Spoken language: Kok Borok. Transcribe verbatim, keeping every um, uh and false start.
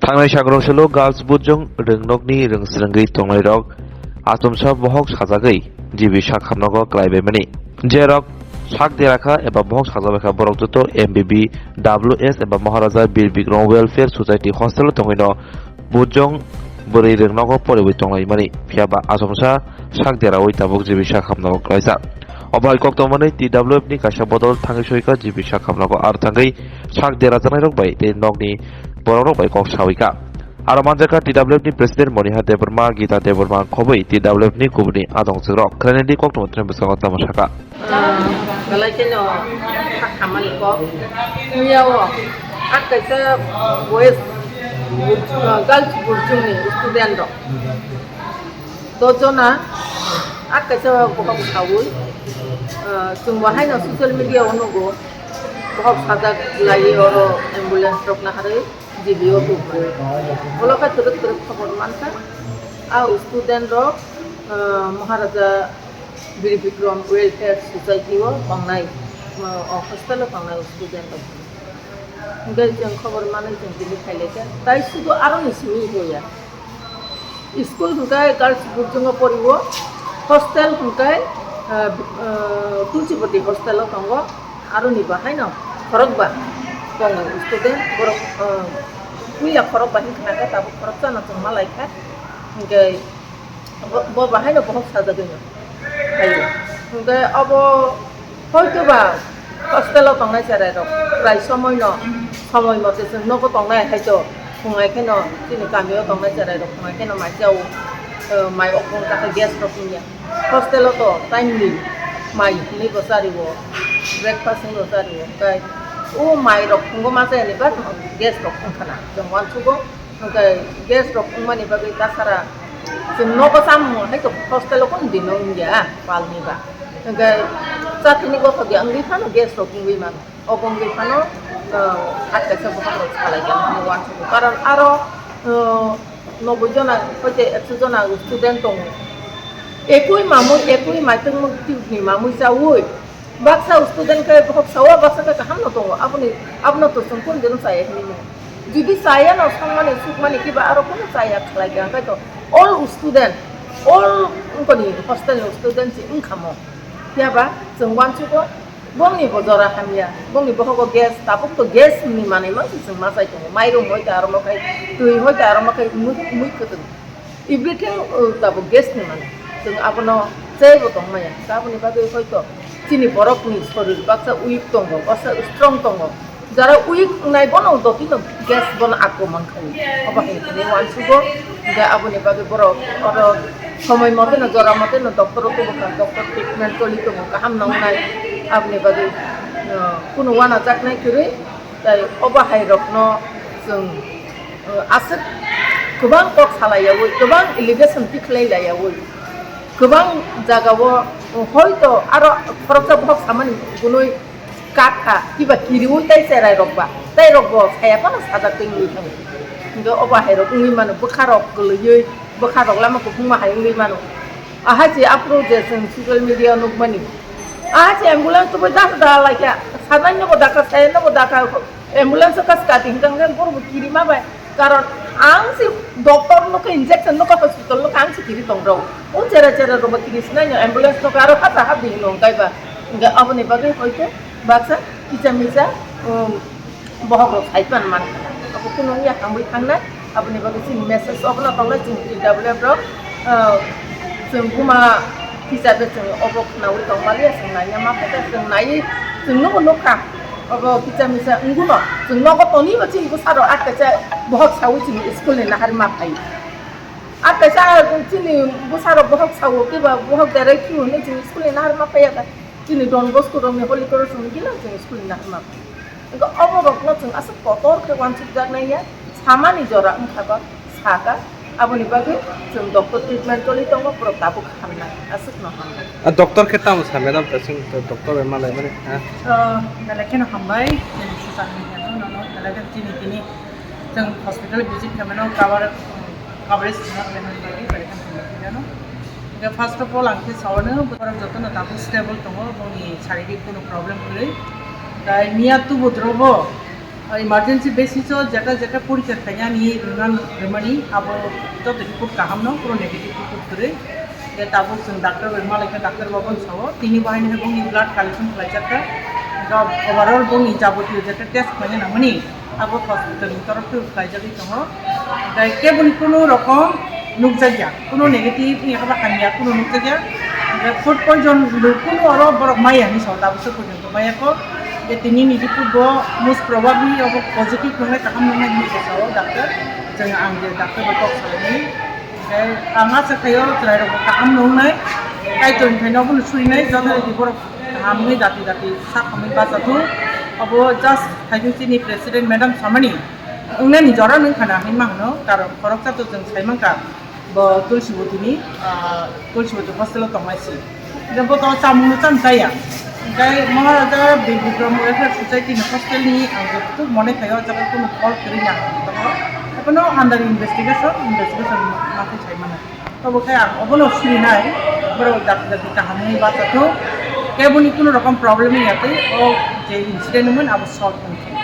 Thangnai sangrong selo girls bujong rwngnokni rwngsrwngwi tongnairok achomsa bohok sajagwi G B sak hamnogo klaibaimani. Jerok sak derakha eba bohok sajakbaikha borok joto M B B W S eba Maharaja Bir Bikram Welfare Society hostel o tongwino bujong bwrwi rwngnogo poriwi tonglaimani. Phiyaba achomsa sak derawi tabuk G B sak hamnogo klaijak. Obo hai koktwmani T W F ni kaisa bodol thangwi soika G B sak hamnogo ar thangwi sak derajaknairok bai tei nokni borokrok bai kok sawi ka. Aro manjakha T W F ni President Moniha Debbarma, Gita Debbarma khobwi T W F ni kubuni adong chwrok khwlainani koktwma thani bwskango tamo saka. Ah, belai kheno kha khamani kok. Miyao, ak kaisa boys, ah, girls bujongni student rok. Dojona, ak kaisa bohok sawi, ah, chwng bo haino social media o nugo, bohok sajak lai oro ambulance rok naharwi G B o tubui. Ulo khe twrwk twrwk khobor mankha, a student rok, ah, Maharaja Bir Bikram Welfare Society o tongnai, ah, o hostel o tongnai student rok. Hwnkhe chwng khobor manwi chwng tini phailaikha, tai sudu aroni simi boya. School hwnkhe girls bujongno porio, hostel hwnkhe, ah, ah, Tulsibati hostel o tongo, aroni bahaino khorokba tongo student, borok, ah, puila khorokba hinkhe tabuk khoroksano chwng malaikha, hinkhe bo, bo bahaino bohok sajagwino phaio. Hinkhe obo hoitoba hostel o tongnai cherai rok prai somoi no, somoi mote chwng nogo tongnai hai to, phungai kheno chini kami o tongnai cherai rok phungai kheno mai chao, eh, mai okong ta khe gas rok wngya. Hostel o to timely mai hinwi bo chario, breakfast hinwi bo chario, tai o mai rok phungo ma chaya ni ba gas rok wngkha na, chwng uansugo. Hwnkhe gas rok wngmani bagwi tasara chwng nogo chamung hai to hostel o kunu din no wngya pal ni ba. Hwnkhe chathini gothok ya wngwi phano gas rok wngwi mano. Obo wngwi phano, ah, achaisa bohok rok salai ya hwnwi uansugo. Karon aro, ah, noboi jona hoite ekso jona student tongo. Ekui mamui, ekui maitwng muk tibni mamui chaui. Baksa student khe bohok sao, baksa khe kaham no tongo. Aboni, abono to chwng kunu dino chaya hinwi mano. Jodi chaya no songmani, sukmani kiba aro kunu chaya khlai kha, hwnkhe to all student, all wngkoni hostel ni student se wngkha mo. Phiya ba chwng uansugo, bongni bo jora hamya, bongni bohogo gas, tabuk to gas ni manwi mang se chwng ma chai tongo. Mairum hoi ta aro ma khai, twi hoi ta aro ma khai, mui, mui kwtwng. Everything, uh, tabuk gas ni mano. Chwng abono chaibo tong maya. Aboni bagwi hoito chini borokni sorir baksa weak tongo, baksa strong tongo. Jara weak wngnai bono dotino gas bono akromon khaio. Obo hai hwnwi uansugo. Hwnkhe aboni bagwi borok oro somoi moteno, jora moteno doctor o tubu kha, doctor treatment choli tongo, kaham nongnai. Aboni bagwi, uh, kunu uanajaknai kwrwi. Tai obo hai rokno chwng, uh, aswk kwbang kok salaiyaui, kwbang allegation tikhlai laiyaui, kwbang jagao, uh, hoito aro khoroksa bohok samani gunui kap kha, kiba kiriui tai cherai rok ba, tai rok bo saya phano sajak twi wngwi thango. Hwnkhe obo hai rok wngwi mano, bwkha rok kwlwiwi, bwkha rok lama kuphungma hai wngwi mano. Ahai se aphuru je chwng social media nukmani. Ahai se ambulance tubui da da laikha. Sanai no bo dakha, sai no bo dakha. Ambulance ka skati hingkang khe borok bo kiri ma bai. Karon ang se doctor no khe injection no khe hospital no khe ang se kiri tong rw. O chera chera rok bo kiri sinai no ambulance no khe aro hata hap di hino hingkai ba. Hingke aboni bagwi hoite baksa kicha misa, um, bohok rok sai pan man. Abo kunu ya hamwi thangnai. Aboni bagwi chini message obono tongnai chini T W F rok, ah, chwng buma hisabe chwng obo khwnaui tongmaliya, chwng naiya ma khe chwng naiwi chwng nugo nukha. Obo kicha misa wngwino chwng nogo tonibo chini bwsarok atkaisa bohok saui chini school ni nahar ma phai. Atkaisa chini bwsarok bohok sao kiba bohok derai khiui hwnwi chini school ni nahar ma phaiya kha. Chini Don Bosco rokni Holy Cross ni gila chwng school ni nahar ma phai. Hwnkhe obo rokno chwng aswk kotor khe uansukjaknai ya, samani jora wngkha ba saka, aboni bagwi chwng doctor treatment choli tongo, borok tabuk hamnai, aswkno hamnai. A doctor khe tamo sa, madam, ta chwng to doctor bai malai mani, ha? Ah, belai kheno hambai, chini social media no, no, no, belai kheno chini tini chwng hospital visit khaimano cover, coverage khna khaimani bagwi belai kheno hambai phiano. Hingke first of all, ang khe saono borok jotono tabuk stable tongo, boni saririk kono problem kwrwi. Tai miya tubudrobo Emergency basis o jeta jeta porichar khainani rwna rwmani abo joto report kaham no, kunu negative report kwrwi. Je tabuk chwng doctor bai malaikha, doctor bo bono sao tini bo haino bongni blood collection khlaijakha. Overall bongni jabotiyo jeta test khlaina nangmani abo hospital ni torof khe khlaijagwi tongo. Tei keboni kunu rokom nukjakya, kunu negative wngya khe ba hamya kunu nukjakya. Food poison bo kunu oro borok maya hinwi sao tabuk se porjonto maya kho. Je tini ni report bo most probably obo positive nungnai, kaham nungnai hinwi sao doctor. Chwng ang je doctor bai kok salaimani. Tei ang asa khaio chwrairokbo kaham nungnai. Kaitor ni phaino obono surinai, joto rokni borok kaham wngwi dati dati sak hamwi bachathung. Obo just phaikhe chini president madam samani wngnani jora nung khana hinwi ma hwno, karon khoroksa to chwng sai mankha. Bo Tulsiboti ni, ah, Tulsiboti hostel o tongnai si. Hingke bo to chamung no cham chaya. Hingke Maharaja Bir Bikram Welfare Society ni hostel ni ang joto monai khayo, o jaga kunu call kwrwi na tongo. Ebono under investigation, investigation ma khe sai mano. Tobo khe ang obono siri nai, borok jati jati kaham ni bacha thung. Keboni kunu rokom problem ya tei o je incident wngmani abo solve wngkhe.